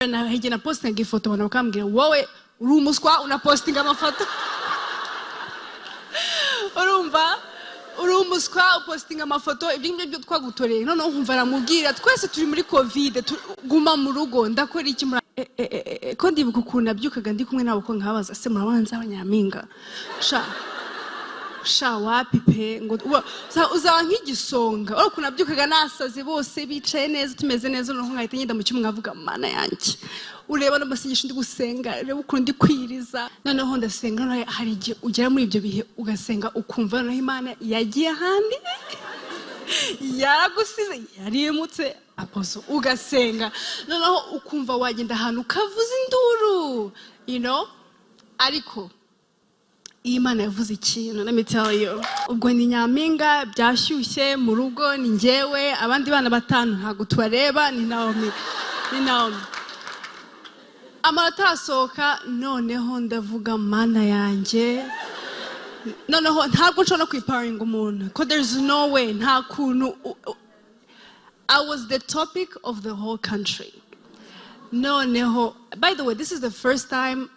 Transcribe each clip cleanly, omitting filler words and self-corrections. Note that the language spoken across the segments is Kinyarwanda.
Hirya na postinga ifoto, abantu bakambwira: "Wowe uri umuswa, unapostinga amafoto." Urumva, uri umuswa, upostinga amafoto, ibyo ngibyo byo twagutoreye. Noneho nkumva aramubwira: "Twese turi muri COVID, guma mu rugo." Ndakora iki? Muri ko ndibuka ukuntu nabyukaga ndi kumwe nabo, ko nkabaza: "Se murabona nzaba nyampinga?" Sha sha, wapi pe, ngo uzaba nk'igisonga. Urabona ukuntu nabyukaga nasaze, bose bicaye neza, tumeze neza, noneho nkahita ngenda mu cyumba nkavuga: "Mana yanjye, ureba n'amasengesho ndi gusenga, ureba ukuntu ndi kwiriza." Noneho ndasenga. Noneho hari igihe ugera muri ibyo bihe ugasenga, ukumva noneho Imana yagiye ahandi, yaragusize, yarimutse aposo. Ugasenga, noneho ukumva wagenda ahantu ukavuza induru. Ariko iyo Imana yavuze ikintu, let me tell you, ubwo ni nyampinga, byashyushye mu rugo, ni njyewe, abandi bana batanu ntabwo tubareba, ni Naomi, ni Naomi. Amanota arasohoka, noneho ndavuga: "Mana yanjye." Noneho ntabwo nshobora no kwiparinga umuntu, ko there is no way, nta kuntu I was the topic of the whole country. Noneho, by the way, this is the first time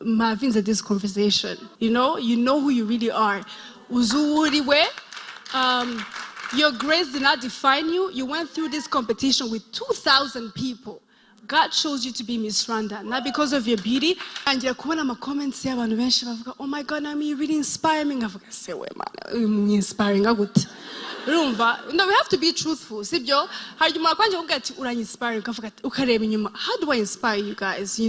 I'm having this conversation. You know who you really are. Uzi uwo uriwe. Your grades did not define you. You went through this competition with 2,000 people. God chose you to be Miss Rwanda, not because of your beauty. Ntangira kubona ama comments y'abantu benshi bavuga: "Oh my God, Naomi, you really inspire me." Nkavuga: "Se we man, inspiring gute?" Urumva, no, we have to be truthful, sibyo? Hari igihe umuntu akwanje kuvuga ati: "Uranyinspire," ukavuga ati, ukareba inyuma: "How do I inspire you guys?"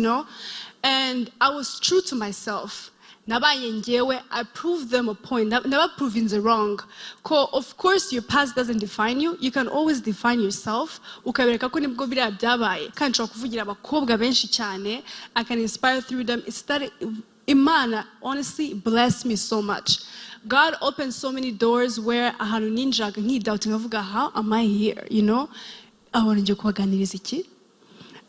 And I was true to myself. Nabaye njyewe, I proved them a point. Never proving the wrong. Ko of course your past doesn't define you. You can always define yourself. Ukabereka ko nibwo biriya byabaye. Kandi nshobora kuvugira abakobwa benshi cyane. I can inspire through them. It's that Imana honestly blessed me so much. God opened so many doors where ahantu ninjaga nkidoubta, nkavuga: "How am I here?" Abona ngiye kubaganiriza iki?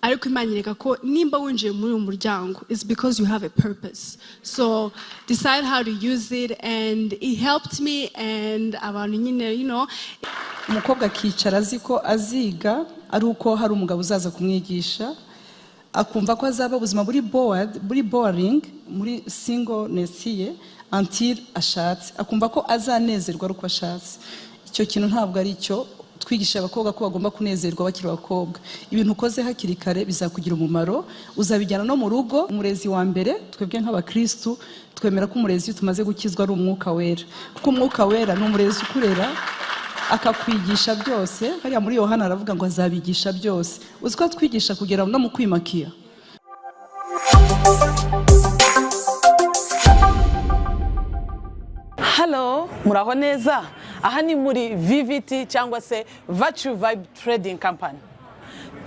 Ariko Imana yereka ko nimba winjiye muri uyu muryango, it's because you have a purpose, so decide how to use it. And it helped me and abantu nyine. Umukobwa akicara azi ko aziga ari uko hari umugabo uzaza kumwigisha, akumva ko azaba ubuzima buri bored, buri boring muri singleness ye until ashatse, akumva ko azanezerwa ari uko ashatse. Icyo kintu ntabwo ari cyo. Twigisha abakobwa ko bagomba kunezerwa bakiri abakobwa. Ibintu ukoze hakiri kare bizakugira umumaro, uzabijyana no mu rugo. Umurezi wa mbere, twebwe nk'abakristu twemera ko umurezi iyo tumaze gukizwa ari Umwuka Wera, kuko Umwuka Wera ni umurezi ukurera, akakwigisha byose. Hariya muri Yohana aravuga ngo azabigisha byose. Uzi ko atwigisha kugera no mu kwimakiya. Halo, muraho neza. Aha ni muri VVT cyangwa se Virtue Vibe Trading Company.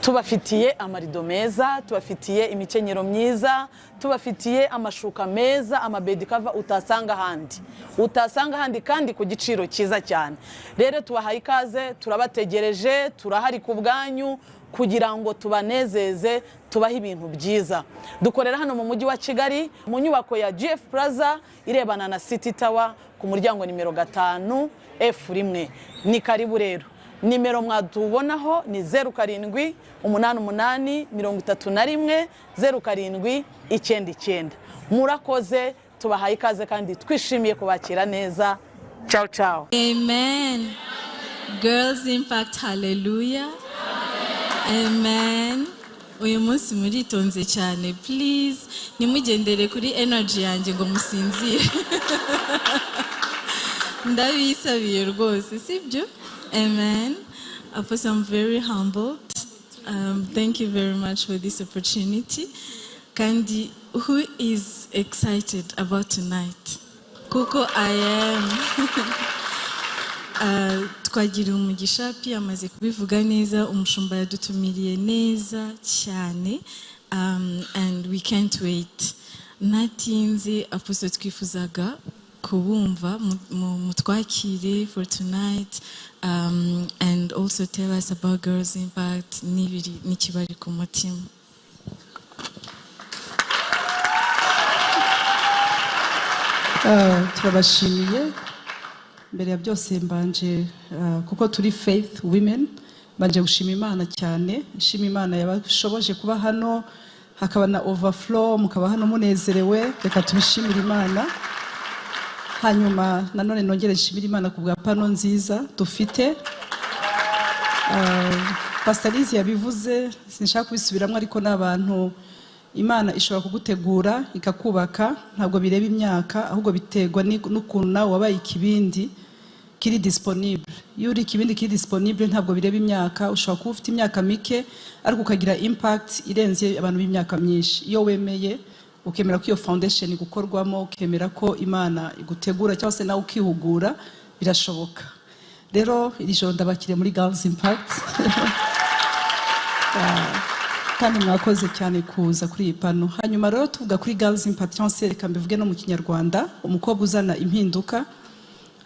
Tubafitiye amarido meza, tubafitiye imikenyero myiza, tubafitiye amashuka meza, ama bed cover utasanga ahandi, utasanga ahandi, kandi ku giciro cyiza cyane. Rero tubahaye ikaze, turabategereje, turahari ku bwanyu kugira ngo tubanezeze, tubahe ibintu byiza. Dukorera hano mu mujyi wa Kigali, mu nyubako ya GF Plaza irebana na City Tower, ku muryango nimero 5 F1. Ni karibu rero. Nimero mwatubonaho ni 0788310799. Murakoze, tubahaye ikaze kandi twishimiye kubakira neza. Ciao ciao. Amen. Girls Impact, hallelujah. Amen. Uyu munsi muritonze cyane. Please, ntimugendere kuri energy yanjye ngo musinzire. Ndabisabiye rwose, sibyo? Amen. Apostle, I'm very humbled. Thank you very much for this opportunity. Kandi, who is excited about tonight? Kuko I am. Twagira umugisha, Pi amaze kubivuga neza, umushumba yadutumiriye neza cyane, and we can't wait. Ntatinze, Apostle, twifuzaga kubumva, mutwakire for tonight, and also tell us about Girls Impact n'ibiri n'ikibari ku mutima. Turabashimiye. Mbere ya byose mbanje, kuko turi faith women. Mbanje gushima Imana cyane, nshima Imana yabashoboje kuba hano, hakaba na overflow, mukaba hano munezerewe. Reka tubishimire Imana. Hanyuma nanone nongere nshimire Imana ku bwa panel nziza dufite. Pastor Liz yabivuze, sinshaka kubisubiramo, ariko ni abantu Imana ishobora kugutegura ikakubaka. Ntabwo bireba imyaka, ahubwo biterwa n'ukuntu nawe wabaye ikibindi kiri disponible. Iyo uri ikibindi kiri disponible, ntabwo bireba imyaka. Ushobora kuba ufite imyaka mike ariko ukagira impact irenze abantu b'imyaka myinshi, iyo wemeye, ukemera ko iyo foundation igukorwamo, ukemera ko Imana igutegura cyangwa se nawe ukihugura, birashoboka. Rero iri joro ndabakiriye muri Girls Impact, kandi mwakoze cyane kuza kuri iyi panel. Hanyuma rero tuvuga kuri Girls Impact, cyangwa se reka mbivuge no mu Kinyarwanda, umukobwa uzana impinduka.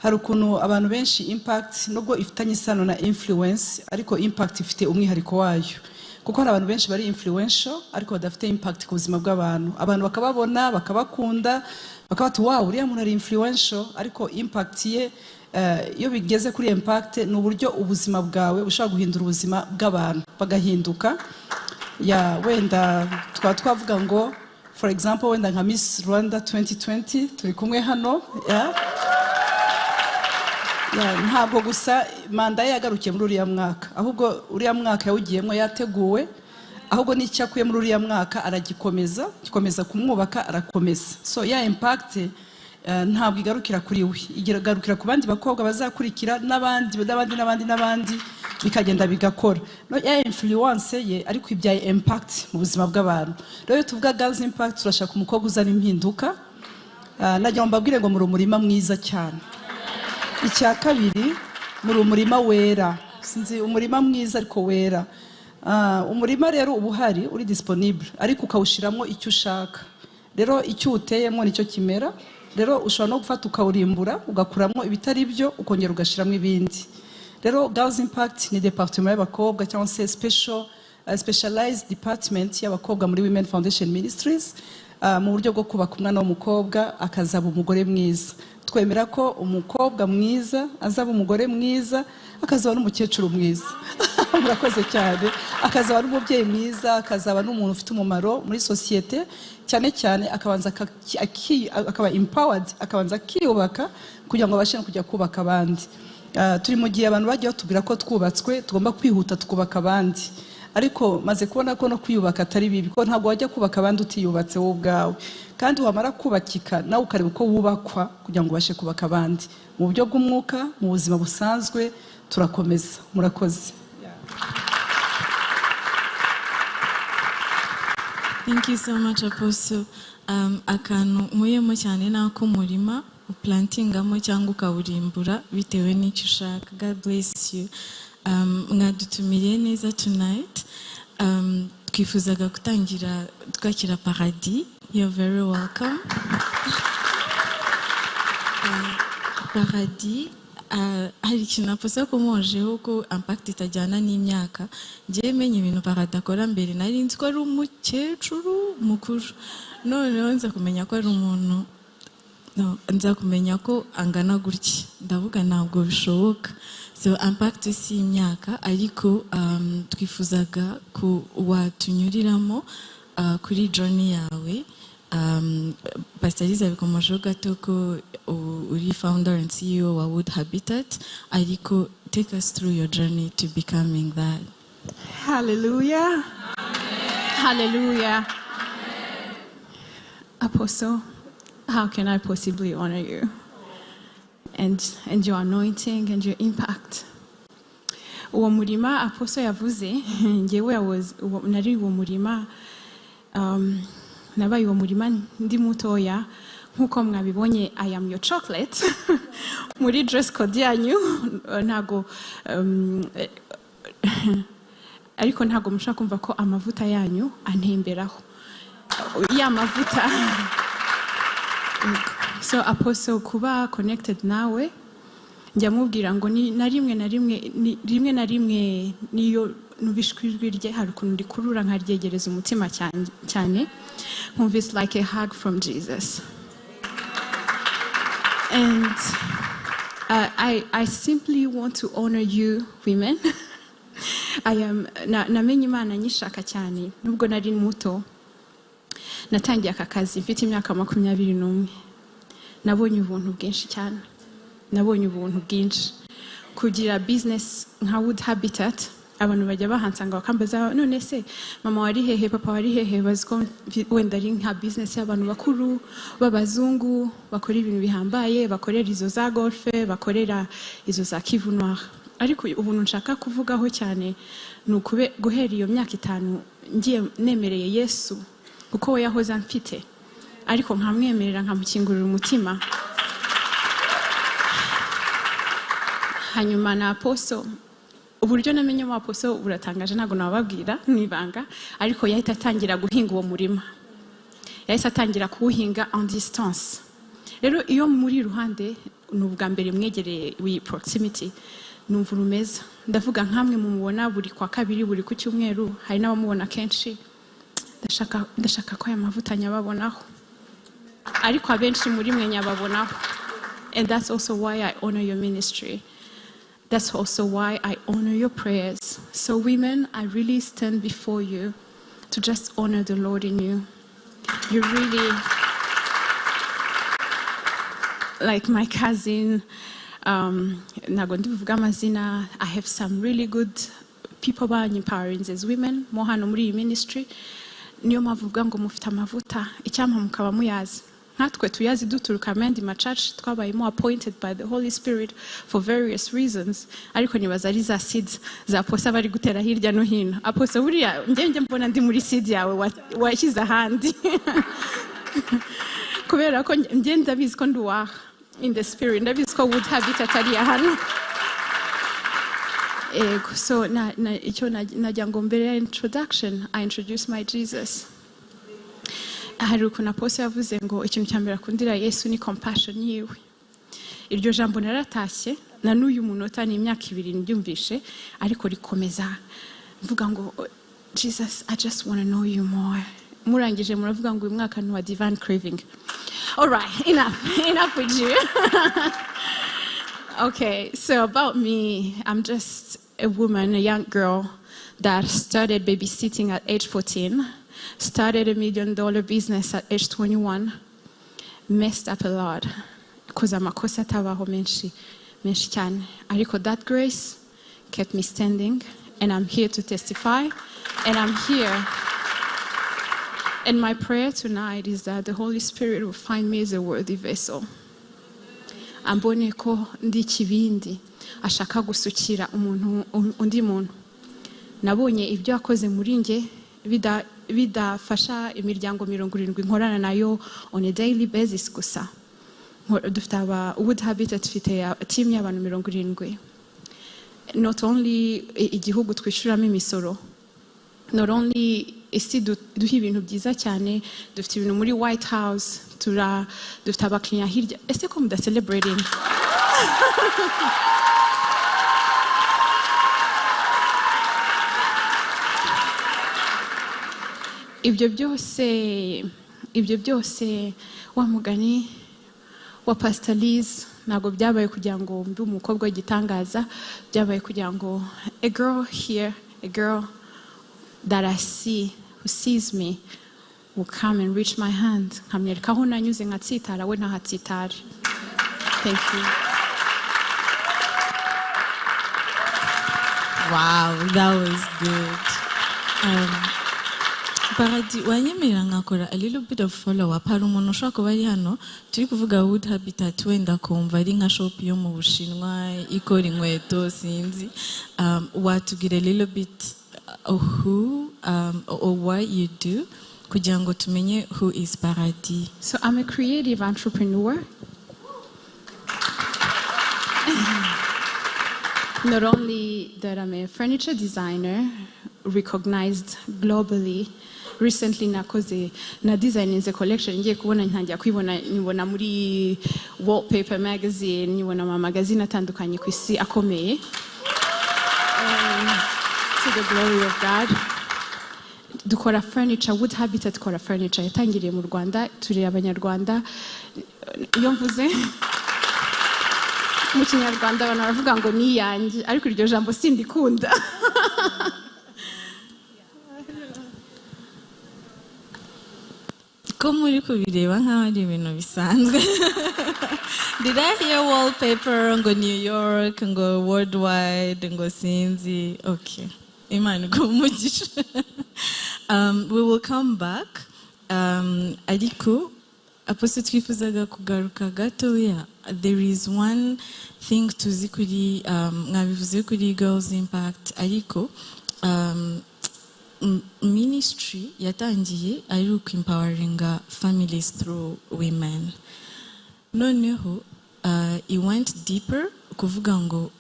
Hari ukuntu abantu benshi, impact nubwo ifitanye isano na influence, ariko impact ifite umwihariko wayo, kuko hari abantu benshi bari influential ariko badafite impact ku buzima bw'abantu. Abantu bakababona, bakabakunda, bakaba bati: "Wow, uriya muntu ari influential," ariko impact ye, iyo bigeze kuri impact, ni uburyo ubuzima bwawe bushobora guhindura ubuzima bw'abantu bagahinduka. Ya, wenda twaba twavuga ngo, for example, wenda nka Miss Rwanda 2020 turi kumwe hano. Ya, ntabwo gusa manda ye yagarukiye muri uriya mwaka, ahubwo uriya mwaka yawugiyemo yateguwe, ahubwo n'icyo akuye muri uriya mwaka aragikomeza, gikomeza kumwubaka, arakomeza. So ya impact ntabwo igarukira kuri we, igarukira ku bandi bakobwa bazakurikira, n'abandi, n'abandi, n'abandi, n'abandi, bikagenda bigakora. No, ya influence ye ariko ibyaye impact mu buzima bw'abantu. Rero iyo tuvuga Girls Impact, turashaka umukobwa uzana impinduka. Nagira ngo mbabwire ngo muri umurima mwiza cyane. Icya kabiri, muri umurima wera. Sinzi, umurima mwiza ariko wera. Umurima rero uba uhari, uri disponible, ariko ukawushyiramo icyo ushaka. Rero icyo uwuteyemo nicyo kimera. Rero ushobora no gufata ukawurimbura, ugakuramo ibitari byo, ukongera ugashyiramo ibindi. Rero Girls Impact ni department y'abakobwa, cyangwa se specialized department y'abakobwa muri Women Foundation Ministries, mu buryo bwo kubaka umwana w'umukobwa akazaba umugore mwiza. Twemera ko umukobwa mwiza azaba umugore mwiza, akazaba n'umukecuru mwiza, murakoze cyane, akazaba n'umubyeyi mwiza, akazaba n'umuntu ufite umumaro muri sosiyete. Cyane cyane akabanza akaba empowered, akabanza akiyubaka kugira ngo abashe no kujya kubaka abandi. Turi mu gihe abantu bagiye batubwira ko twubatswe tugomba kwihuta tukubaka abandi, ariko maze kubona ko no kwiyubaka atari bibi, ko ntabwo wajya kubaka abandi utiyubatse wowe ubwawe. Kandi wamara kubakika, nawe ukareba uko wubakwa kugira ngo ubashe kubaka abandi mu buryo bw'umwuka, mu buzima busanzwe. Turakomeza, murakoze. Thank you so much, Apostle. Akantu nkuyemo cyane ni ak'umurima uplantingamo cyangwa ukawurimbura bitewe n'icyo ushaka. God bless you. Mwadutumiriye neza tonight. Twifuzaga gutangira twakira Paradis. You're very welcome. Paradis, hari ikintu Apostle akomojeho ko impact itajyana n'imyaka. Njyewe menye ibintu Paradis akora mbere, nari nzi ko ari umukecuru mukuru, noneho nza kumenya ko ari umuntu, no, nza kumenya ko angana gutya, ndavuga ntabwo bishoboka. So impact si imyaka, ariko twifuzaga ko watunyuriramo kuri journey yawe. Pastor Liza bikomojeho gato ko uri founder and CEO wa Wood Habitat, ariko take us through your journey to becoming that. Hallelujah. Hallelujah. Apostle, how can I possibly honor you and your anointing and your impact? Uwo murima Apostle yavuze, njyewe nari uwo murima, nabaye uwo murima ndi mutoya. Nk'uko mwabibonye, I am your chocolate muri dress code yanyu. Ntago ariko ntabwo mushobora kumva ko amavuta yanyu antemberaho, ya mavuta. So Apostle, kuba connected nawe, njya mubwira ngo ni na rimwe na rimwe rimwe na rimwe niyo numvise ijwi rye, hari ukuntu rikurura nkaryegereza umutima cyane cyane, nkumva it's like a hug from Jesus. And I simply want to honor you women. I am, namenye Imana nyishaka cyane nubwo nari muto. Natangiye aka kazi mfite imyaka 21. Nabonye ubuntu bwinshi cyane, nabonye ubuntu bwinshi. Kugira business nka Wood Habitat, abantu bajya bahansanga bakambaza: "None se mama wari hehe, papa wari hehe?" Bazi ko wenda ari nka business y'abantu bakuru b'abazungu bakora ibintu bihambaye, bakorera izo za Golfe, bakorera izo za Kivu Noir. Ariko ubuntu nshaka kuvugaho cyane ni ukube guhera iyo myaka 5 ngiye nemereye Yesu, kuko we yahoze amfite, ariko nkamwemerera, nkamukingurira umutima. Hanyuma na Apostle, uburyo namenyemo Apostle buratangaje, ntabwo nababwira, ni ibanga. Ariko yahita atangira guhinga uwo murima, yahise atangira kuwuhinga en distance. Rero iyo muri iruhande, ni ubwa mbere mwegereye iyi proximity, numva urumeza. Ndavuga nkamwe mumubona buri kwa kabiri, buri ku cyumweru, hari n'abamubona kenshi. Ndashaka ko aya mavuta nyababonaho, ariko abenshi muri mwe nyababonaho. And that's also why I honor your ministry. That's also why I honor your prayers. So women, I really stand before you to just honor the Lord in you. You really, like my cousin, ntabwo ndibuvuge amazina, I have some really good people empowering as women mo hano muri iyi ministry. Niyo mpamvu uvuga ngo mufite amavuta, icyampa mukaba muyazi nkatwe tuyazi duturuka mu yandi ma church twabayemo, appointed by the Holy Spirit for various reasons. Ariko nibaza ari za seeds za Apostle bari gutera hirya no hino. Apostle, buriya njye mbona ndi muri seed yawe washyize ahandi, kubera ko njye ndabizi ko ndi uwaha in the spirit, ndabizi ko Wood Habitat atari iya hano. Ego, so na, icyo najya ngo mbere ya introduction, I introduce my Jesus. Hari ukuntu Apostle yavuze ngo ikintu cya mbere akundira Yesu ni compassion yiwe. Iryo jambo naratashye na n'uyu munota, ni imyaka 2 ndyumvishe, ariko rikomeza mvuga ngo: "Oh, Jesus, I just want to know you more." Murangije muravuga ngo uyu mwaka ni uwa divine craving. Alright, enough, enough with you. Okay, so about me, I'm just a woman, a young girl that started babysitting at age 14, started $1 million business at age 21, messed up a lot, because amakosa atabaho menshi, menshi cyane. Ariko that grace kept me standing, and I'm here to testify, and I'm here. And my prayer tonight is that the Holy Spirit will find me as a worthy vessel. Ambone ko ndi ikibindi ashaka gusukira umuntu, undi muntu. Nabonye ibyo yakoze muri nge bidafasha imiryango 70 nkorana nayo on a daily basis gusa. Dufite aba Wood Habitat, dufite team y'abantu 70. Not only igihugu twishyuramo imisoro, not only isi duha ibintu byiza cyane, dufite ibintu muri White House, dufite abakiriya hirya. Ese ko mudacelebrating? Ibyo byose, ibyo byose, wa mugani wa Pastor Liz, ntabwo byabaye kugira ngo mbe umukobwa w'igitangaza. Byabaye kugira ngo a girl here, a girl that I see, who sees me, will come and reach my hand, nkamwereka aho nanyuze nkatsitara, we ntahatsitare. Thank you. Wow, that was good. Paradis, wanyemerera nkakora a little bit of follow up? Hari umuntu ushobora kuba ari hano turi kuvuga Wood Habitat, wenda akumva ari nka shop yo mu Bushinwa ikora inkweto, sinzi. Watubwira a little bit who or what you do, kugira ngo tumenye who is Paradis? So I'm a creative entrepreneur. Not only that, I'm a furniture designer recognized globally. Recently nakoze na designinze collection, ngiye kubona ntangira kwibona, nyibona muri Wallpaper magazine, nyibona mu magazine atandukanye ku isi akomeye. To the glory of God. Dukora furniture, Wood Habitat dukora furniture yatangiriye mu Rwanda, turi Abanyarwanda. Iyo mvuze mu Kinyarwanda abantu baravuga ngo ni iyanjye, ariko iryo jambo sindikunda. Ko muri kubireba nk'aho ari ibintu bisanzwe. Did I hear wallpaper ngo New York, ngo worldwide, ngo sinzi? Okay, Imana iguhe umugisha. We will come back, ariko Apostle, twifuzaga kugaruka gatoya. There is one thing tuzi kuri mwabivuze kuri Girls Impact, ariko ministry yatangiye ari ukwempoweringa families through women. Noneho it went deeper kuvuga ngo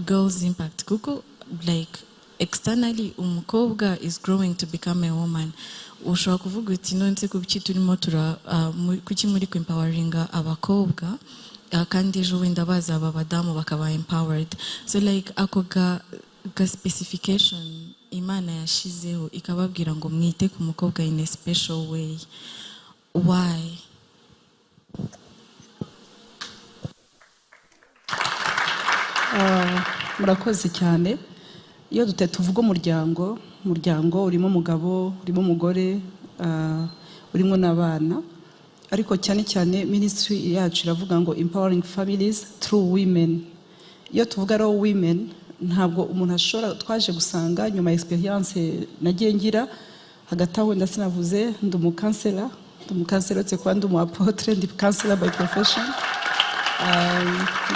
Girls Impact, kuko like externally umukobwa is growing to become a woman. Ushobora kuvuga uti: "None kuki turimo tura kuki muri kwempoweringa abakobwa, kandi ejo wenda bazaba abadamu bakaba empowered?" So like ako ga specification Imana yashizeho ikababwira ngo mwite ku mukobwa in a special way, why? Murakoze cyane. Iyo tuvuga umuryango, umuryango urimo umugabo, urimo umugore, urimo n'abana, ariko cyane cyane ministry yacu iravuga ngo empowering families through women. Iyo tuvuga rero women, ntabwo umuntu ashobora, twaje gusanga nyuma ya experience nagiye ngira hagati aho, ndasinavuze, ndi umucounselor, ndi umucounselor uretse kuba ndi umu apôtre, ndi counselor by profession.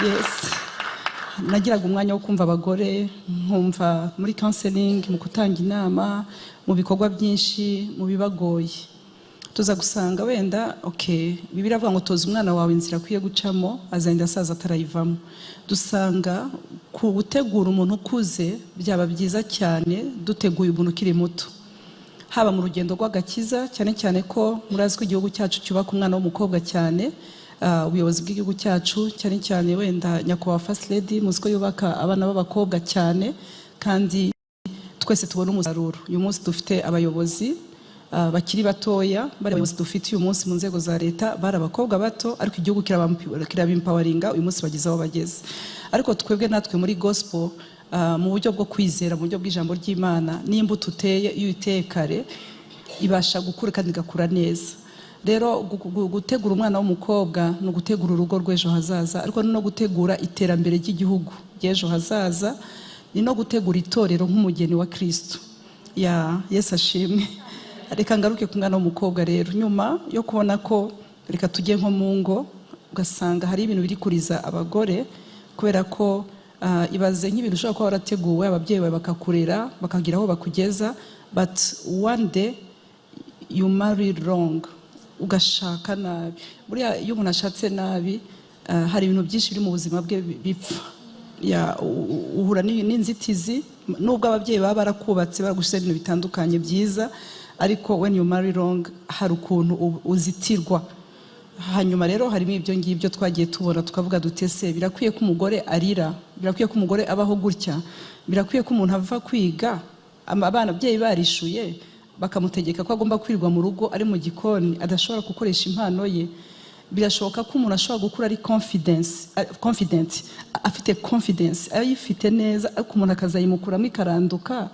Yes, nagiraga umwanya wo kumva abagore, nkumva muri counseling, mu gutanga inama, mu bikorwa byinshi, mu bibagoye. Tuza gusanga wenda, okay, Bibiliya iravuga ngo toza umwana wawe inzira akwiye gucamo, azagenda asaza atarayivamo. Dusanga ku gutegura umuntu ukuze byaba byiza cyane duteguye umuntu ukiri muto, haba mu rugendo rw'agakiza, cyane cyane ko murazi ko igihugu cyacu cyubaka umwana w'umukobwa cyane. Ubuyobozi bw'igihugu cyacu, cyane cyane wenda nyakubahwa First Lady, muzi ko yubaka abana b'abakobwa cyane, kandi twese tubona umusaruro. Uyu munsi dufite abayobozi bakiri batoya. Bari abayobozi dufite uyu munsi mu nzego za leta bari abakobwa bato, ariko igihugu kirabempoweringa, uyu munsi bageze aho bageze. Ariko twebwe natwe muri gospel, mu buryo bwo kwizera, mu buryo bw'ijambo ry'Imana, n'imbuto uteye, iyo uyiteye kare ibasha gukura kandi igakura neza. Rero gutegura umwana w'umukobwa ni ugutegura urugo rw'ejo hazaza, ariko ni no gutegura iterambere ry'igihugu ry'ejo hazaza, ni no gutegura itorero nk'umugeni wa Kristo. Ya Yesu ashimwe. Reka ngaruke ku mwana w'umukobwa rero. Nyuma yo kubona ko, reka tujye nko mu ngo, ugasanga hari ibintu biri kuriza abagore, kubera ko ibaze nk'ibintu ushobora kuba warateguwe, ababyeyi bawe bakakurera, bakagira aho bakugeza, but one day you marry wrong, ugashaka nabi. Buriya iyo umuntu ashatse nabi, hari ibintu byinshi biri mu buzima bwe bipfa. Uhura n'inzitizi, nubwo ababyeyi baba barakubatse, baragushyizeho ibintu bitandukanye byiza, ariko when you marry wrong hari ukuntu uzitirwa. Hanyuma rero harimo ibyo ngibyo twagiye tubona, tukavuga dutese: birakwiye ko umugore arira? Birakwiye ko umugore abaho gutya? Birakwiye ko umuntu ava kwiga, abana ababyeyi barishuye, bakamutegeka ko agomba kwirirwa mu rugo, ari mu gikoni, adashobora gukoresha impano ye? Birashoboka ko umuntu ashobora gukura ari confident, afite confidence, ayifite neza, ariko umuntu akazayimukuramo ikaranduka,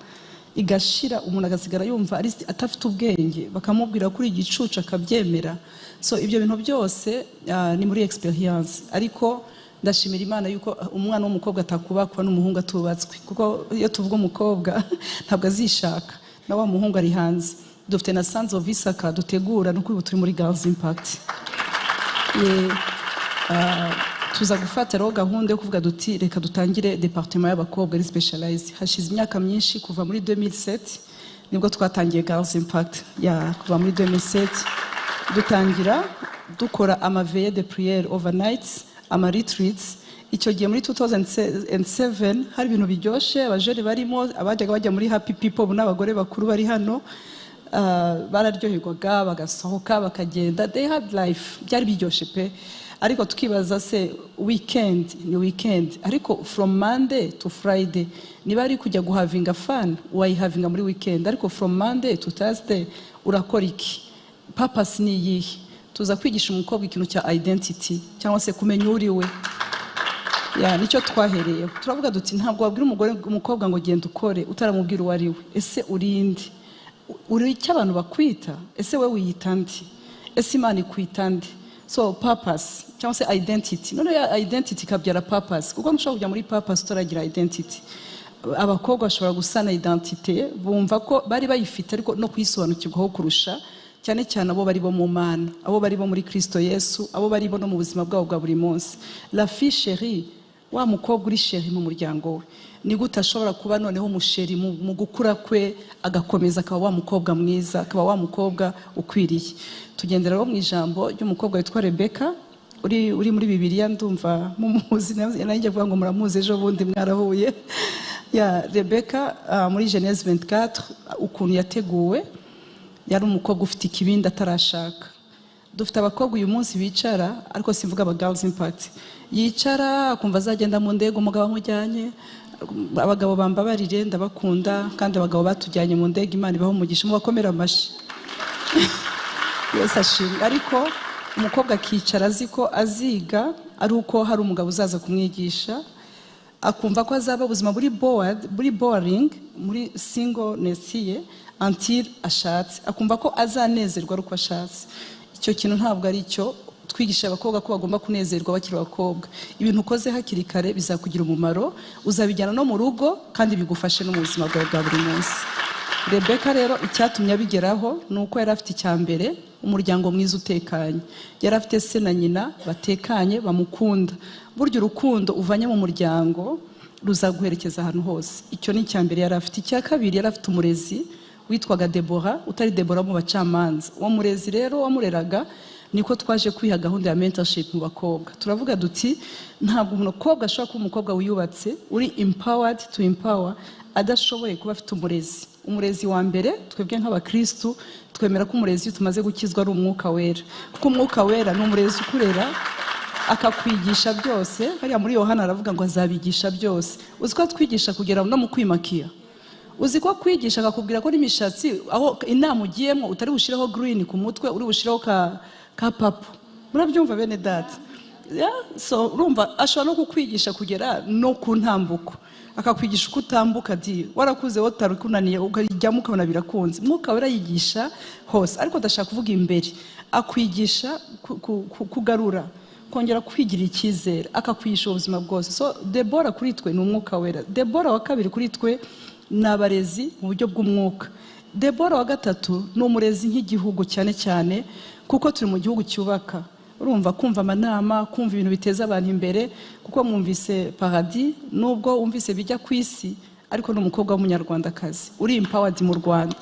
igashira, umuntu agasigara yumva ari atafite ubwenge, bakamubwira ko uri igicucu akabyemera. So ibyo bintu byose ni muri experience, ariko ndashimira Imana yuko umwana w'umukobwa atakubakwa n'umuhungu atubatswe, kuko iyo tuvuga umukobwa ntabwo azishaka na wa muhungu ari hanze. Dufite na Sons of Isaka dutegura, nuko ubu turi muri Girls Impact. Tuza gufata rero gahunda yo kuvuga duti: reka dutangire département y'abakobwa ari specialized. Hashize imyaka myinshi, kuva muri 2007 nibwo twatangiye Girls Impact. Ya, kuva muri 2007 dutangira dukora amaveillées de prière overnight, ama retreats. Icyo gihe muri 2007 hari ibintu biryoshye, abajeunes barimo abajyaga bajya muri Happy People, ubu n'abagore bakuru bari hano, bararyoherwaga, bagasohoka, bakagenda, they had life, byari biryoshye pe. Ariko tukibaza se, weekend ni weekend, ariko from Monday to Friday niba ari kujya guhavinga fun, wayihavinga muri weekend, ariko from Monday to Thursday urakora iki? Purpose ni iyihe? Tuza kwigisha umukobwa ikintu cya identity, cyangwa se kumenya uri we. Ya, nicyo twahereyeho. Turavuga duti ntabwo wabwira umugore, umukobwa ngo genda ukore utaramubwira uwo ari we. Ese uri nde? Uri icyo abantu bakwita? Ese we wiyita nde? Ese Imana ikwita nde? So purpose cyangwa se identity. None ya identity ikabyara purpose, kuko ntushobora kujya muri purpose utaragira identity. Abakobwa bashobora gusana identité, bumva ko bari bayifite, ariko no kuyisobanukirwaho kurusha, cyane cyane abo bari bo mu Mana, abo bari bo muri Kristo Yesu, abo bari bo no mu buzima bwabo bwa buri munsi. La fille chérie, wa mukobwa uri chérie mu muryango we, ni gute ashobora kuba noneho umu chérie mu gukura kwe, agakomeza akaba wa mukobwa mwiza, akaba wa mukobwa ukwiriye? Tugendera rero mu ijambo ry'umukobwa witwa Rebeka uri muri Bibiliya. Ndumva mumuzi, nanjye avuga ngo muramuzi, ejo bundi mwarahuye. Ya, Rebeka, muri Genèse 24, ukuntu yateguwe, yari umukobwa ufite ikibindi atarashaka. Dufite abakobwa uyu munsi bicara, ariko simvuga aba Girls Impact, yicara akumva azagenda mu ndege umugabo amujyanye. Abagabo bambabarire, ndabakunda, kandi abagabo batujyanye mu ndege, Imana ibaho umugisha, mubakomere amashyi. Yesu ashimwe. Ariko umukobwa akicara azi ko aziga ari uko hari umugabo uzaza kumwigisha, akumva ko azaba ubuzima buri bored, buri boring muri singleness ye until ashatse, akumva ko azanezerwa ari uko ashatse. Icyo kintu ntabwo ari cyo. Twigisha abakobwa ko bagomba kunezerwa bakiri abakobwa. Ibintu ukoze hakiri kare bizakugira umumaro, uzabijyana no mu rugo kandi bigufashe no mu buzima bwawe bwa buri munsi. Rebeka rero, icyatumye abigeraho ni uko yari afite, icya mbere, umuryango mwiza utekanye. Yari afite se na nyina batekanye, bamukunda. Burya urukundo uvanye mu muryango ruzaguherekeza ahantu hose. Icyo ni icya mbere yari afite. Icya kabiri, yari afite umurezi witwaga Debora, utari Debora mu bacamanza. Uwo murezi rero wamureraga, niko twaje kwiha gahunda ya mentorship mu bakobwa. Turavuga duti ntabwo umukobwa ashobora kuba umukobwa wiyubatse, uri empowered to empower, adashoboye kuba afite umurezi. Umurezi wa mbere, twebwe nk'abakristu twemera ko umurezi iyo tumaze gukizwa ari Umwuka Wera, kuko Umwuka Wera ni umurezi ukurera, akakwigisha byose. Hariya muri Yohana aravuga ngo azabigisha byose. Uzi ko atwigisha kugera no mu kwimakiya? Uzi ko kwigisha akakubwira ko n'imishatsi, aho inama ugiyemo utari bushireho green ku mutwe, uri bushireho ka purple? Murabyumva, bene data? Yeah, so urumva ashobora no kukwigisha kugera no ku ntambuko, akakwigisha uko utambuka di warakuze, wowe ukunaniye, ukajyamo ukabona birakunze. Mwuka Wera yigisha hose, ariko ndashaka kuvuga imbere akwigisha kugarura, kongera kwigirira icyizere, akakwigisha ubuzima bwose. So Debora kuri twe ni Umwuka Wera. Debora wa kabiri kuri twe ni abarezi mu buryo bw'umwuka. Debora wa gatatu ni umurezi nk'igihugu, cyane cyane kuko turi mu gihugu cyubaka. Urumva, kumva amanama, kumva ibintu biteza abantu imbere, kuko mwumvise Paradis, nubwo wumvise bijya ku isi, ariko ni umukobwa w'Umunyarwandakazi uri empowered mu Rwanda,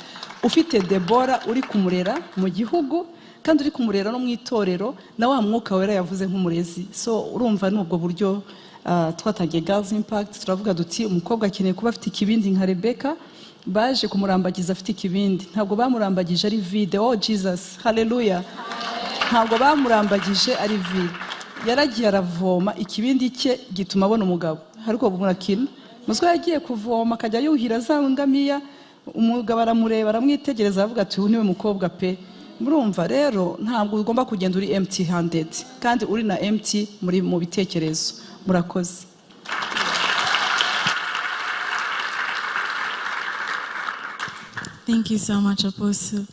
ufite Debora uri kumurera mu gihugu, kandi uri kumurera no mu itorero, na wa Mwuka Wera yavuze nk'umurezi. So urumva ni ubwo buryo twatangiye Girls Impact. Turavuga duti umukobwa akeneye kuba afite ikibindi nka Rebeka. Baje kumurambagiza afite ikibindi, ntabwo bamurambagije ari vide. Oh Jesus, haleluya! Ntabwo bamurambagije ari vide, yaragiye aravoma, ikibindi cye gituma abona umugabo. Ariko murakina muswa, yagiye kuvoma, akajya yuhira za ngamiya, umugabo aramureba, aramwitegereza, aravuga ati: "Uyu niwe mukobwa pe." Murumva rero, ntabwo ugomba kugenda uri empty handed kandi uri na empty muri mu bitekerezo. Murakoze. Thank you so much, Apostle.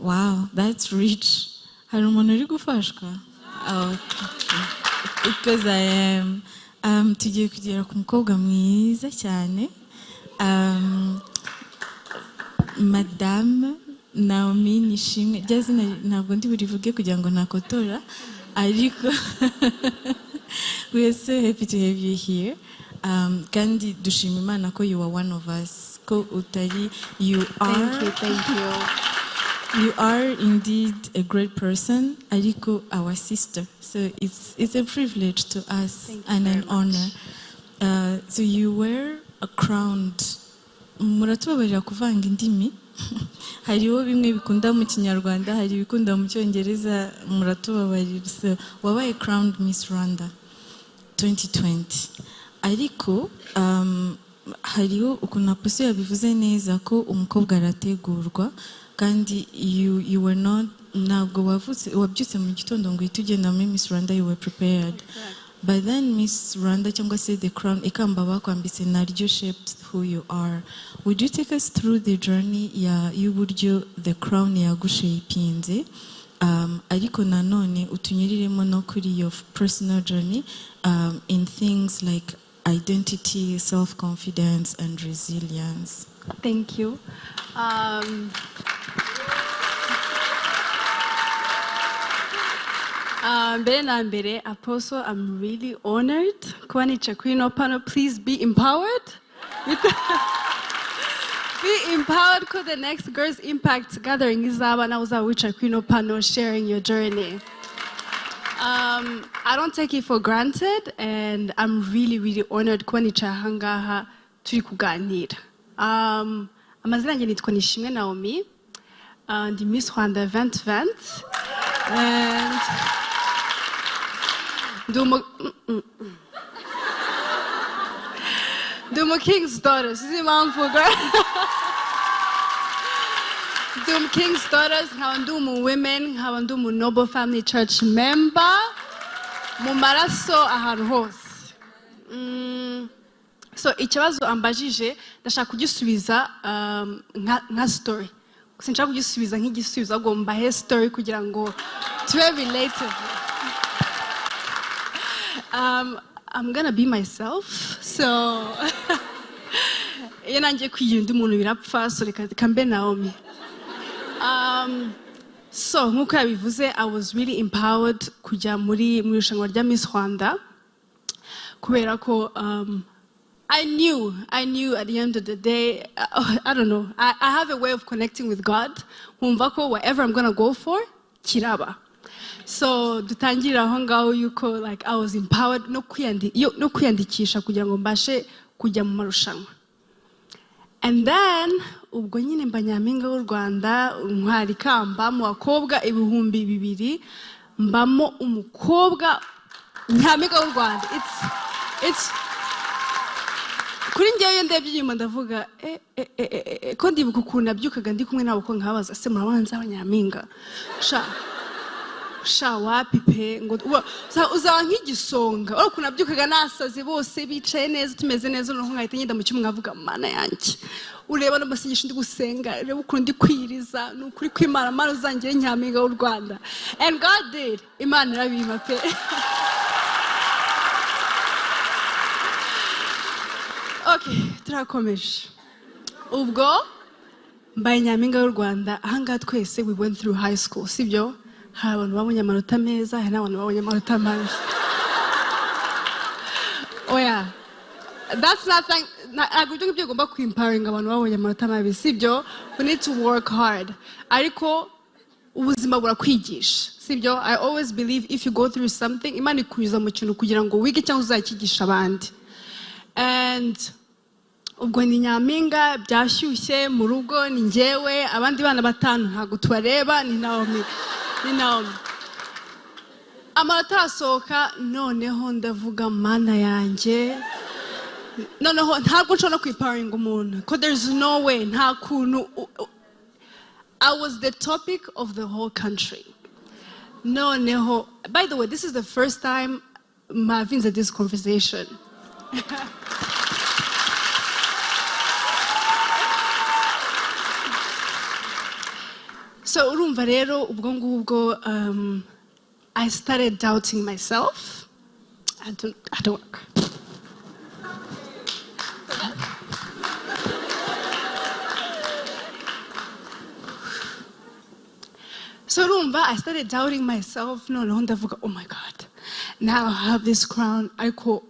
Wow, that's rich. Hari umuntu uri gufashwa? Oh, okay. Because I am. Tugiye kugera ku mukobwa mwiza cyane. Madame Naomi Nishimwe. Rya zina ntabwo ndi burivuge kugira ngo ntakotora, ariko we are so happy to have you here. Kandi dushima Imana ko you are one of us, ko utari, you are Thank you, thank you. You are indeed a great person, ariko our sister. So it's a privilege to us Thank you and very an honor. So you were a crowned. Muratubabarira kuvanga indimi. Hariho bimwe bikunda mu Kinyarwanda, hari ibikunda mu Cyongereza, muratubabarira. So wabaye crowned Miss Rwanda 2020. Ariko hariho ukuntu Apostle yabivuze neza ko umukobwa arategurwa, kandi you were not, ntabwo wavutse, wabyutse mu gitondo ngo uhite ugenda muri Miss Rwanda. You were prepared. But then Miss Rwanda cyangwa se the crown, ikamba bakwambitse naryo, shaped who you are. Would you take us through the journey ya y'uburyo the crown yagushapinze, ariko nanone utunyuriremo no kuri your personal journey in things like identity, self-confidence and resilience? Thank you. Mbere na mbere, Apostle, I'm really honored kuba nicaye kuri ino panel. Please be empowered. Be empowered ko the next Girls Impact gathering izaba nawe uzaba wicaye kuri ino panel sharing your journey. I don't take it for granted and I'm really, really honored kuba nicaye ahangaha turi kuganira. Amazina yanjye nitwa Nishimwe Naomi. Ndi Miss Rwanda 2020 and ndi umu King's daughter. Sinzi impamvu, girl. Ndi umu King's daughters, nkaba ndi umu women, nkaba ndi umu Noble Family Church member mu maraso ahantu hose. So ikibazo ambajije ndashaka kugisubiza nka story. Sinshaka kugisubiza nk'igisubizo, ahubwo mbahe story kugira ngo tube related. I'm gonna be myself. So iyo nangiye kwigira undi muntu birapfa, so reka mbe Naomi. So nk'uko yabivuze, I was really empowered kujya muri mu irushanwa rya Miss Rwanda kubera ko I knew at the end of the day, I don't know, I have a way of connecting with God. Nkumva ko whatever I'm gonna go for, kiraba. So dutangirira aho ngaho yuko like I was empowered no kwiyandikisha kugira ngo mbashe kujya mu marushanwa. And then ubwo nyine mba nyampinga w'u Rwanda, ntwara ikamba mu bakobwa 2000, mbamo umukobwa nyampinga w'u Rwanda. It's kuri njyewe iyo ndebye inyuma ndavuga ko ndibuka ukuntu nabyukaga ndi kumwe nabo, ko nkabaza: "Se murabona nzaba nyampinga?" Sha sha, wapi pe, ngo uzaba nk'igisonga. Urabona ukuntu nabyukaga nasaze, bose bicaye neza, tumeze neza, noneho nkahita ngenda mu cyumba nkavuga: "Mana yanjye, ureba n'amasengesho ndi gusenga, ureba ukuntu ndi kwiriza, ni ukuri kw'Imana, Mana uzangire nyampinga w'u Rwanda." And God did. Imana irabimpa pe. Okay, turakomeje. Ubwo mbaye nyampinga w'u Rwanda. Ahangaha twese we went through high school, sibyo? Hari abantu babonye amanota meza, hari n'abantu babonye amanota mabi. Oya, that's not thing. Ntabwo ibyo ngibyo bigomba kwimparinga abantu babonye amanota mabi, sibyo? We need to work hard, ariko ubuzima burakwigisha, sibyo? I always believe if you go through something, Imana ikunyuza mu kintu kugira ngo wige cyangwa uzakigisha abandi. And ubwo ni nyampinga, byashyushye mu rugo, ni njyewe, abandi bana batanu ntabwo tubareba, ni Naomi, ni Naomi. Amanota arasohoka, noneho ndavuga: "Mana yanjye, noneho ntabwo nshobora no kwiparinga umuntu ko there is no way, nta kuntu." I was the topic of the whole country. Noneho, by the way, this is the first time I'm having this conversation. So urumva rero ubwo ngubwo I started doubting myself. I don't work. So urumva I started doubting myself. Noneho ndavuga: "Oh my God, now I have this crown." Ariko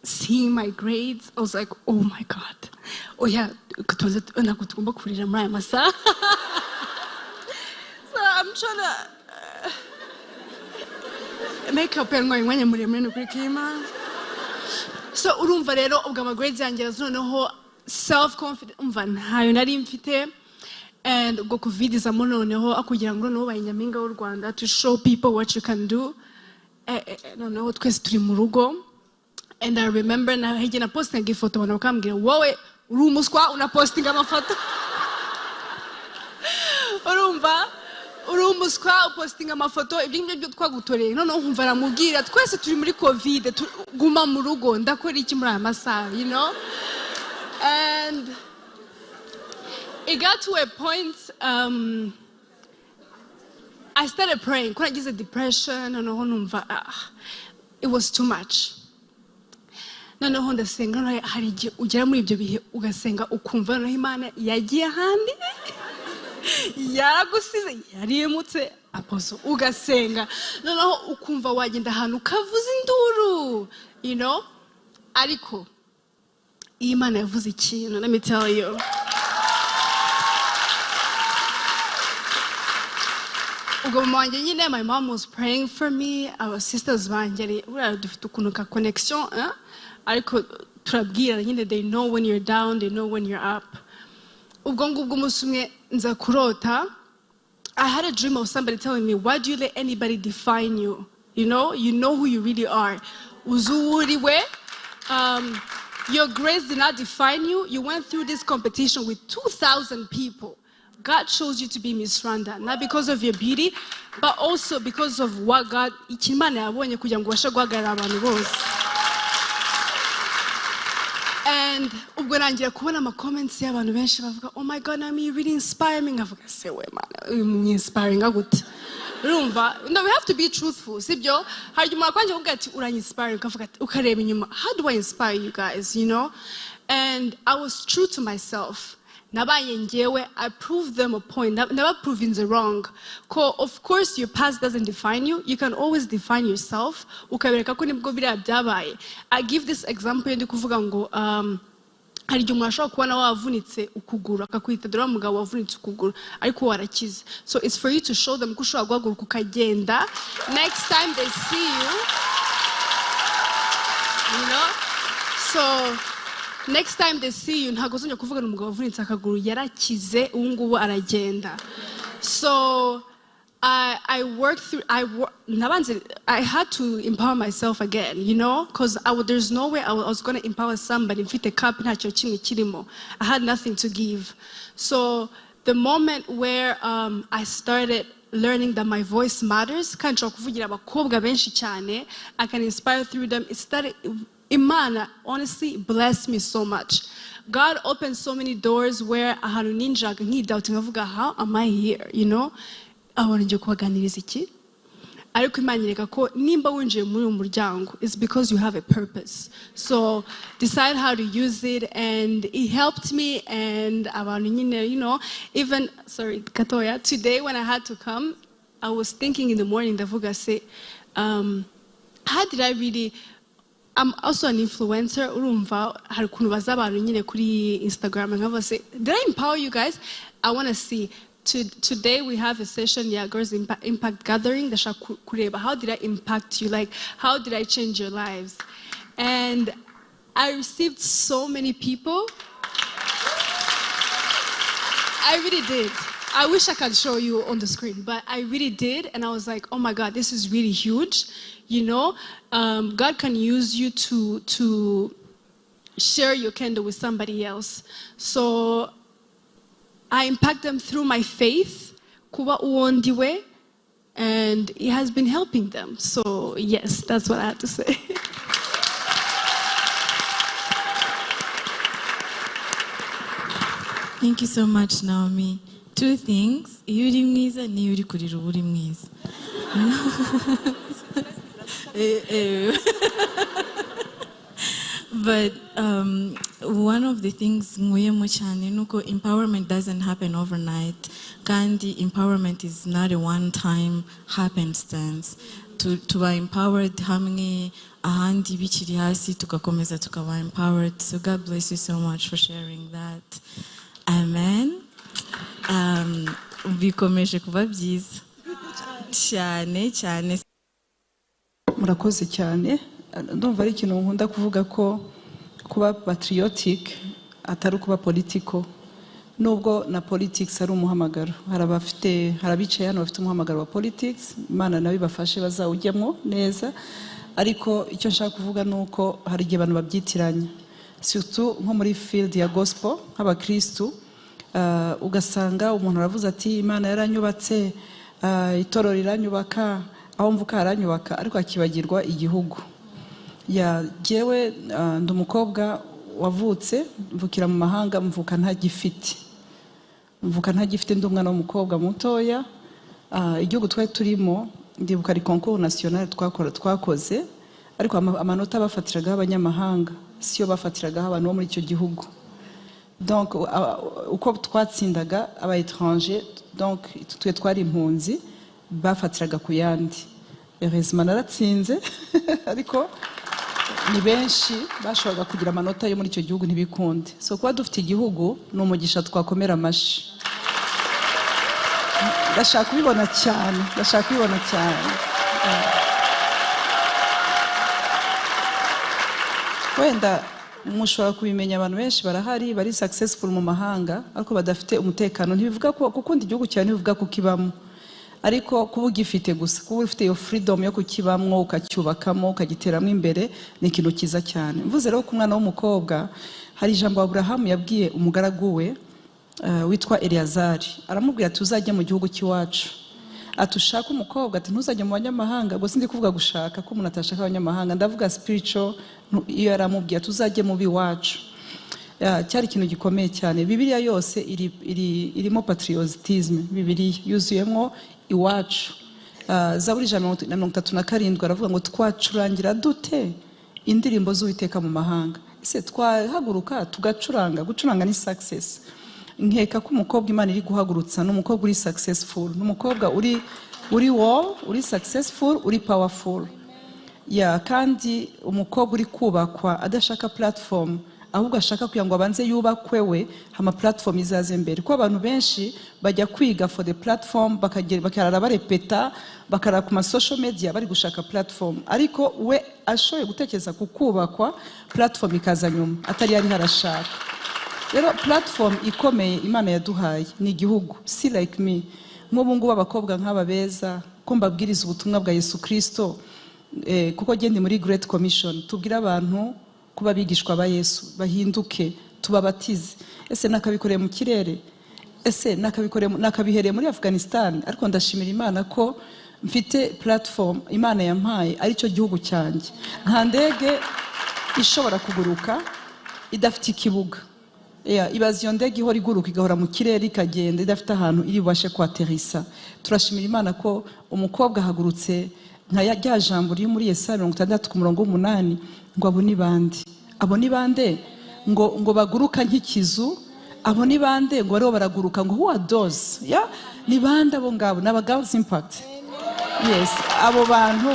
seeing my grades, I was like, "Oh my God." Oh yeah, ntabwo tugomba kurira muri aya masaha. So I'm trying to make up yantwaye umwanya muremure, ni ukuri kw'Imana. So urumva rero ubwo ama grades yanjye araza, noneho self confidence umva ntayo nari mfite. And ubwo COVID izamo, noneho kugira ngo noneho ubaye nyampinga w'u Rwanda, to show people what you can do. Noneho twese turi mu rugo and I remember na hirya na postinga ifoto, abantu bakambwira: "Wowe uri umuswa, unapostinga amafoto." Urumva Uri umuswa, upostinga amafoto, ibyo ngibyo byo twagutoreye. Noneho nkumva aramubwira, twese turi muri COVID, guma mu rugo, ndakora iki muri aya masaha? And it got to a point, I started praying, ko nagize depression. Noneho numva, ah, it was too much. Noneho ndasenga. Noneho hari igihe ugera muri ibyo bihe ugasenga, ukumva noneho Imana yagiye ahandi, yaragusize, yarimutse, aposo. Ugasenga, noneho ukumva wagenda ahantu ukavuza induru. Ariko iyo Imana yavuze ikintu, let me tell you, ubwo mama wanjye nyine, my mom was praying for me, our sisters banjye, buriya dufite ukuntu ka connection, eh? Ariko turabwirana nyine, they know when you're down, they know when you're up. Ubwo ngubwo umunsi umwe nza kurota. I had a dream of somebody telling me, "Why do you let anybody define you? You know who you really are. Uzi uwo uri we. Your grades did not define you. You went through this competition with 2,000 people. God chose you to be Miss Rwanda, not because of your beauty, but also because of what God, icyo Imana yabonye kugira ngo ubashe guhagarara abantu bose." And ubwo nangira kubona ama comments y'abantu benshi bavuga, "Oh my God, Naomi, you really inspire me." Nkavuga, "Se we Mana, uyu inspiring gute?" Urumva, no, we have to be truthful, sibyo? Hari igihe umuntu akwanje kuvuga ati, "Uranyinspiring," ukavuga ati, ukareba inyuma, "How do I inspire you guys?" And I was true to myself. Nabaye ngewe. I proved them a point, never proving the wrong, ko of course your past doesn't define you. You can always define yourself. Ukabereka ko nibwo biriya byabaye. I give this example ndi kuvuga ngo hari igihe umuntu ashobora kubona wavunitse ukuguru, akakwita, "Dore wa mugabo wavunitse ukuguru," ariko warakize. So it's for you to show them ko ushobora guhaguruka ukagenda next time they see you you know So next time they see you, ntabwo uzongera kuvugana umugabo wavunitse akaguru, yarakize, ubu ngubu aragenda. So I worked through, nabanze, I had to empower myself again, because there's no way I was going to empower somebody mfite cup ntacyo kimwe kirimo. I had nothing to give. So the moment where I started learning that my voice matters, kandi nshobora kuvugira abakobwa benshi cyane, I can inspire through them, it started, Imana honestly blessed me so much. God opened so many doors where ahantu ninjaga nkidoubta, nkavuga, "How am I here? Abona ngiye kubaganiriza iki?" Ariko Imana yereka ko nimba winjiye muri uyu muryango, it's because you have a purpose, so decide how to use it. And it helped me. And abantu nyine, even, sorry gatoya, today when I had to come, I was thinking in the morning, ndavuga se, how did I really, I'm also an influencer, urumva hari ukuntu baza abantu nyine kuri Instagram, nkavuga se, did I empower you guys? I want to see. Today we have a session, yeah, Girls Impact Gathering. Ndashaka kureba how did I impact you, like how did I change your lives? And I received so many people. I really did. I wish I could show you on the screen, but I really did. And I was like, "Oh my God, this is really huge." God can use you to share your candle with somebody else. So I impact them through my faith, kuba uwo ndiwe, and it has been helping them. So yes, that's what I had to say. Thank you so much, Naomi. Two things. Iyo uri mwiza n'iyo uri kurira uba uri mwiza. But one of the things nkuyemo cyane ni uko empowerment doesn't happen overnight. Kandi empowerment is not a one-time happenstance. Tuba empowered hamwe, ahandi bikiri hasi, tugakomeza tukaba empowered. So God bless you so much for sharing that. Amen. Bikomeje kuba byiza cyane cyane. Murakoze cyane. Ndumva ari ikintu nkunda kuvuga ko kuba patriotic atari ukuba political, nubwo na politics ari umuhamagaro. Hari abafite, hari abicaye hano bafite umuhamagaro wa politics, Imana nawe ibafashe bazawujyemo neza. Ariko icyo nshaka kuvuga ni uko hari igihe abantu babyitiranya, surtout nko muri field ya gospel nk'abakristu, ugasanga umuntu aravuze ati, "Imana yaranyubatse." Itorero riranyubaka, aho mvuka haranyubaka, ariko akibagirwa igihugu. Ya jyewe, ndi umukobwa wavutse, mvukira mu mahanga, mvuka ntagifite, ndi umwana w'umukobwa mutoya. Igihugu twari turimo, ndibuka ari concours national twakoze, ariko amanota bafatiragaho abanyamahanga siyo bafatiragaho abantu bo muri icyo gihugu. Donc uko twatsindaga aba étranger, donc twe twari impunzi, bafatiraga ku yandi. Heureusement naratsinze, ariko ni benshi bashoboraga kugira amanota yo muri icyo gihugu ntibikunde. So kuba dufite igihugu ni umugisha, twakomera amashyi. Ndashaka kubibona cyane, ndashaka kubibona cyane. Wenda mushobora kubimenya, abantu benshi barahari bari successful mu mahanga ariko badafite umutekano. Ntibivuga ko gukunda igihugu cyawe ntibivuga kukibamo, ariko kuba ugifite gusa, kuba ufite iyo freedom yo kukibamwo, ukacyubakamo, ukagiteramo imbere, ni ikintu cyiza cyane. Mvuze rero ku mwana w'umukobwa, hari ijambo Aburahamu yabwiye umugaragu we witwa Eleyazari. Aramubwira ati: "Uzajye mu gihugu cy'iwacu," ati, "ushake umukobwa," ati, "ntuzajye mu banyamahanga." Gusa ndi kuvuga gushaka ko umuntu atashaka abanyamahanga, ndavuga spiritual. Iyo yaramubwiye ati: "Uzajye mu b'iwacu." Ya, cyari ikintu gikomeye cyane. Bibiliya yose irimo patriotisme, Bibiliya yuzuyemo iwacu. Zaburi 137 aravuga ngo: "Twacurangira dute indirimbo z'Uwiteka mu mahanga?" Ese twahaguruka tugacuranga? Gucuranga ni success. Nkeka ko umukobwa Imana iri guhagurutsa ni umukobwa uri successful, ni umukobwa uri wall, uri successful, uri powerful. Ya, kandi umukobwa uri kubakwa adashaka platform, ahubwo ashaka kugira ngo abanze yubakwe we, hama platform izaze mbere, kuko abantu benshi bajya kwiga for the platform, bakagera bakarara barepeta, bakarara ku ma social media bari gushaka platform, ariko we ashoboye gutekereza ku kubakwa, platform ikaza nyuma, atari yari harashaka. Rero platform ikomeye Imana yaduhaye ni igihugu. Si like me, nk'ubu ngubu abakobwa nk'aba beza ko mbabwiriza ubutumwa bwa Yesu Kirisito, kuko genda muri Great Commission, tubwire abantu kuba abigishwa ba Yesu, bahinduke, tubabatize. Ese nakabikoreye mu kirere? Ese nakabihereye muri Afghanistan? Ariko ndashimira Imana ko mfite platform Imana yampaye, aricyo gihugu cyanjye. Nta ndege ishobora kuguruka idafite ikibuga. Yeah, ibaze iyo ndege ihora iguruka, igahora mu kirere, ikagenda idafite ahantu iri bubashe kwaterisa. Turashimira Imana ko umukobwa ahagurutse nka rya jambo riri muri Yesaya 60 ku murongo w'umunani, ngo: "Abo ni bande? Abo ni bande ngo baguruka nk'ikizu? Abo ni bande ngo bariho baraguruka?" Ngo: "Who are those?" Yeah? Ni bande abo ngabo? Ni aba Girls Impact. Yes, abo bantu.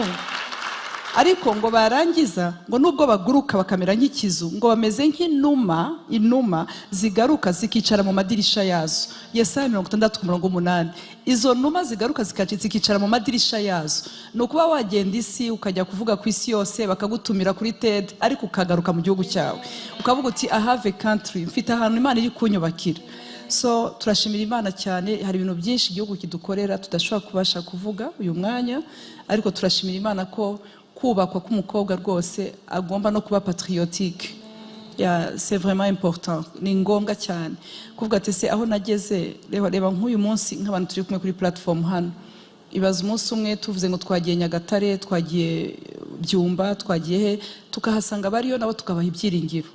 Ariko ngo barangiza ngo nubwo baguruka bakamera nk'ikizu, ngo bameze nk'inuma, inuma zigaruka zikicara mu madirisha yazo. Yesaya 60 ku murongo w'umunani. Izo numa zigaruka zikicara mu madirisha yazo, ni ukuba wagenda isi, ukajya kuvuga ku isi yose, bakagutumira kuri TED, ariko ukagaruka mu gihugu cyawe ukavuga uti: "I have a country, mfite ahantu Imana iri kunyubakira." So turashimira Imana cyane. Hari ibintu byinshi igihugu kidukorera tudashobora kubasha kuvuga uyu mwanya, ariko turashimira Imana ko kubakwa k'umukobwa rwose agomba no kuba patriotique. Ya, c'est vraiment important, ni ngombwa cyane kuvuga ati: "Se aho nageze?" Reba, reba nk'uyu munsi, nk'abantu turi kumwe kuri platform hano, ibaze umunsi umwe tuvuze ngo twagiye Nyagatare, twagiye Byumba, twagiye he, tukahasanga abariyo nabo, tukabaha ibyiringiro,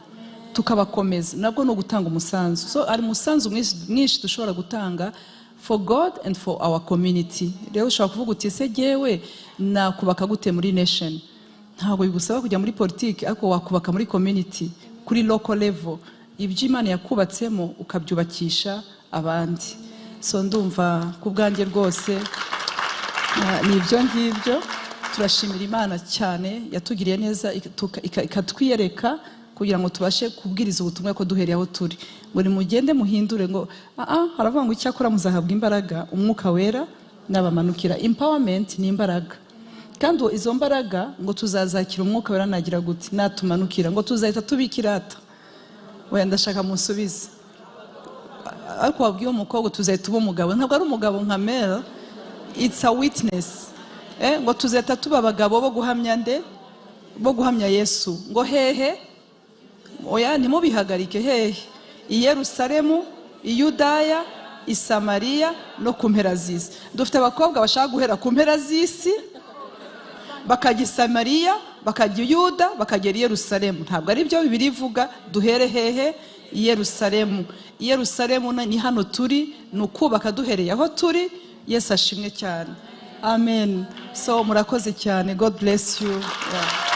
tukabakomeza, nabwo ni ugutanga umusanzu. So hari umusanzu mwinshi, mwinshi dushobora gutanga for God and for our community. Rero ushobora kuvuga uti: "Ese jyewe nakubaka gute muri nation?" Ntabwo bigusaba kujya muri politiki, ariko wakubaka muri community, kuri local level, ibyo Imana yakubatsemo ukabyubakisha abandi. So ndumva ku bwanjye rwose ni ibyo ngibyo. Turashimira Imana cyane yatugiriye neza, ikatwiyereka kugira ngo tubashe kubwiriza ubutumwa ko duhereye aho turi, ngo nimugende muhindure, ngo haravuga ngo: "Icyakora muzahabwa imbaraga Umwuka Wera nabamanukira." Empowerment ni imbaraga, kandi izo mbaraga ngo tuzazakira Umwuka Wera nagira gute? Natumanukira. Ngo tuzahita tubikirata. Wenda ndashaka musubize, ariko wabwiye umukobwa tuzahita uba umugabo, ntabwo ari umugabo nka male, it's a witness. Ngo tuzahita tuba abagabo bo guhamya nde? Bo guhamya Yesu. Ngo hehe? Oya, ntimubihagarike. Hehe? I Yerusalemu, i Yudaya. I Samariya no ku mpera z'isi. Dufite abakobwa bashaka guhera ku mpera z'isi, bakajya i Samariya, bakajya i Yuda, bakagera i Yerusalemu. Ntabwo ari byo Bibiliya ivuga. Duhere hehe? I Yerusalemu. I Yerusalemu ni hano turi, ni ukubaka duhereye aho turi. Yesu ashimwe cyane. Amen. So murakoze cyane. God bless you, yeah.